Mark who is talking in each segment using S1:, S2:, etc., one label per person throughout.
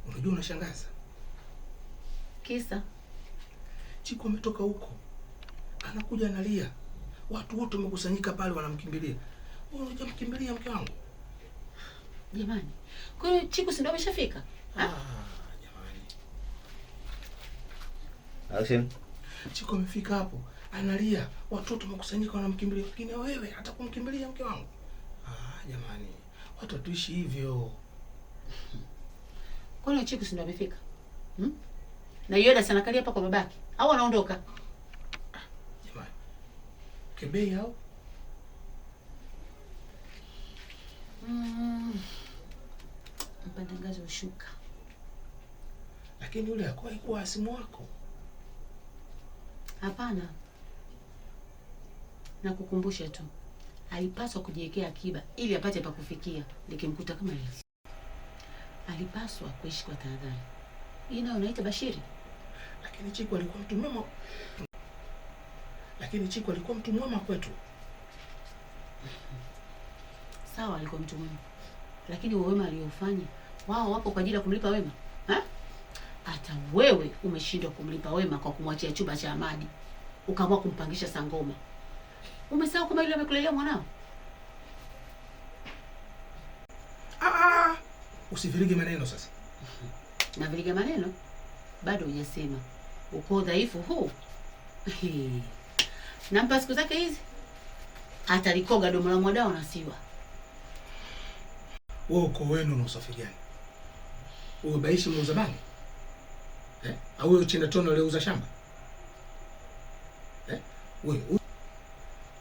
S1: Unajua unashangaza.
S2: Kisa
S1: Chiku ametoka huko, anakuja analia, watu wote wamekusanyika pale wanamkimbilia. Wewe unajamkimbilia mke wangu?
S2: Jamani, kwa hiyo Chiku si ndio ameshafika?
S1: Ah, jamani.
S3: Action.
S1: Chiku amefika hapo analia, watoto wamekusanyika wanamkimbilia, lakini wewe hata kumkimbilia mke wangu? Ah, jamani, watu hatuishi hivyo.
S2: Kwa hiyo Chiku si ndio amefika? Hmm? Na Yoda sana kalia hapa kwa babake au anaondoka?
S1: Jamani, kebei au
S2: Mpanda ngazi ushuka.
S1: Lakini yule hakuwahi kuwa hasimu wako.
S2: Hapana. Nakukumbusha tu, alipaswa kujiwekea akiba ili apate pa kufikia likimkuta kama hili. Alipaswa kuishi kwa tahadhari. Hii nayo unaita Bashiri?
S1: Lakini Chiku alikuwa mtu mwema. Lakini Chiku alikuwa mtu mwema kwetu.
S2: Sawa, alikuwa mtu mwema, lakini wema aliofanya wao wapo kwa ajili ya kumlipa wema ha? Hata wewe umeshindwa kumlipa wema kwa kumwachia chumba cha Amadi, ukaamua kumpangisha Sangoma. Umesahau kama yule amekulelea mwanao?
S1: Ah, usivirige maneno sasa.
S2: Na virige maneno bado hujasema uko udhaifu huu. Nampa siku zake hizi, atalikoga domo la mwadao na siwa.
S1: Wewe uko wenu na usafi gani? Wewe baishi muuza bangi? Eh? Au wewe chinda tono aliuza shamba? Eh? Wewe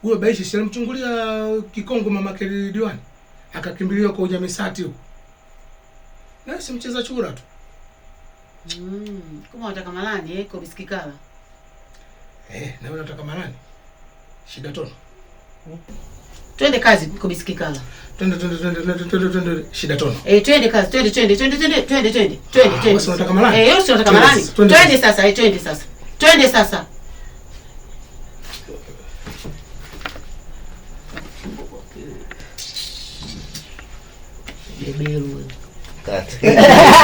S1: wewe baishi si alimchungulia Kikongo mama yake diwani? Akakimbilia kwa ujamisati huko. Na si mcheza chura tu.
S2: Kama unataka malani Kobisikikala.
S1: Na wewe unataka malani? Shida tono.
S2: Twende kazi Kobisikikala.
S1: Twende twende twende twende twende twende shida tono.
S2: Twende kazi, twende twende twende twende twende twende twende twende.
S1: Wewe unataka malani?
S2: Wewe unataka malani? Twende sasa, twende sasa. Twende sasa. Beberu.
S3: Cut.